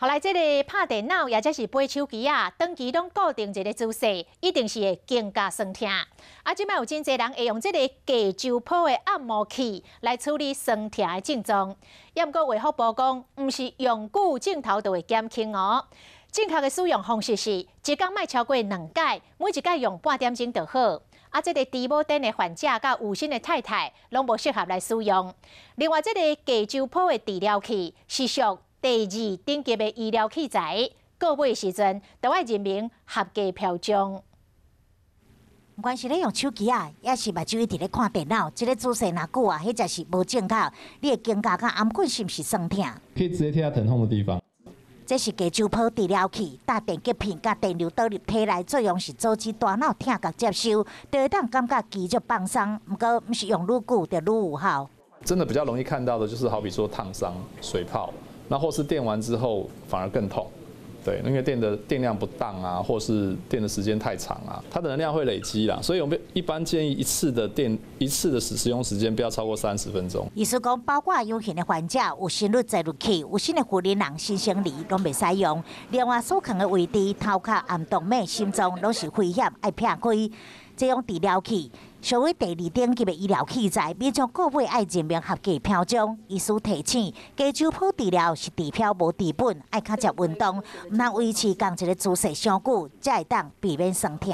後來這個拍電腦，抑者是掰手機仔，長期攏固定一个姿勢，一定是會肩胛酸疼。啊，這擺有真濟人會用這個頸周波的按摩器來處理酸疼的症狀。抑毋過衛福部講，毋是用久症頭就會減輕哦。正確的使用方式是，一工莫超過兩擺，每一擺用半點鐘就好。啊，這個除某疹的患者佮有身的太太，攏無適合來使用。另外，這個頸周波的治療器是屬第二等級的醫療器材，購買時陣著愛認明合格標章。毋管是咧用手機仔，抑是目睭一直咧看電腦，這个姿勢若久啊，彼才是無正確。你的肩胛佮頷頸是毋是酸疼？可以直接貼在疼痛的地方。這是頸周波治療器，搭電極片佮電流導入體內，作用是阻止大腦聽覺接收，就會當感覺肌肉放鬆。毋過，毋是用愈久就愈有效。真的比較容易看到的，就是好比說燙傷、水泡。那或是電完之後反而更痛，對，因為電的電量不當啊，或是電的時間太長啊，它的能量會累積啦，所以我們一般建議一次的電一次的使用時間不要超過30分鐘。醫師講，包括陽性的患者、有心律節律器、有身的婦人、新生兒攏袂使用。另外，所囥的位置、頭殼、按動脈、心臟攏是危險，愛避開。這種治療器屬於第二等級的醫療器材，民眾購買愛認明合格標章。醫師提醒，頸周波治療是治標無治本，愛較濟運動，毋通維持仝一个姿勢傷久，才會當避免酸疼。